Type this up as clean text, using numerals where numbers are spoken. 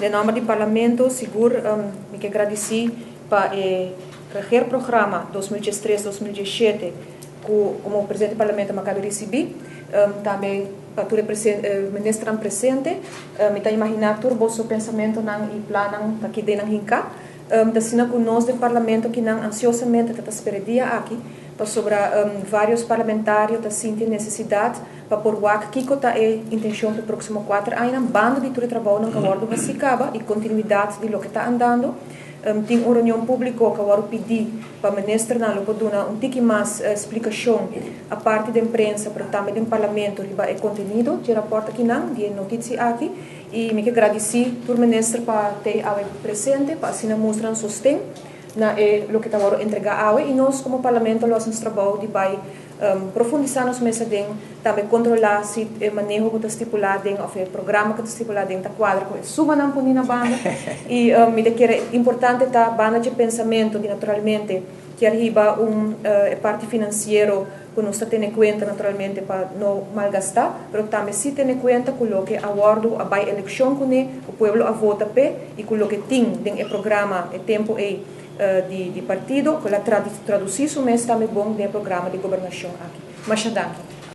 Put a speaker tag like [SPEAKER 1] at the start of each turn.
[SPEAKER 1] Den nòmber di Parlamento sigur mi ke gradisí pa e regeerprogramma 2013, 2017 ku komo presidente di Parlamento mi a kaba di risibí. Tambe pa tur e ministernan presente. Mi ta imaginá tur boso pensamentonan i plannan ta keda nan hinká. Ta asina ku nos den Parlamento kinan ansiosamente ta ta spera e dia aki pasobra vários parlamentario ta sinti e nesesidat pa por wak kiko ta e intencion pa e proximo 4 añanan, banda di tur e trabounan ku a wordo haci caba y continuidad di loke ta andando. Tin un reunion publico ku a wordo pidi pa ministernan lo por duna un tiki mas splicacion aparte den prensa pero tambe den Parlamento riba e contenido di e rapport akinan, di e noticia aki. Y mi ke gradici tur minister pa t'ey awe presente pa asina mustra nan sosten na e loke ta wordo entrega awe y nos como Parlamento lo haci nos trabou di bay profundisá nos mes aden, tambe kontrolá si e maneho ku ta stipulá aden òf e programa ku ta stipulá aden ta kuadra ku e sumanan poní na banda. I mi ta kere importante ta banda dje pensamentu di naturalmente kier hiba un e parti finansiero ku nos ta tene kuenta naturalmente pa no malgastá, pero tambe si tene kuenta ku loke a wòrdu a bai elekshon kuné, ku pueblo a vota p'e i ku loke tin den e programa e tempu ei di partido cu el a traduci su mes tambe bon den e programa di gobernacion aki. Masha danki.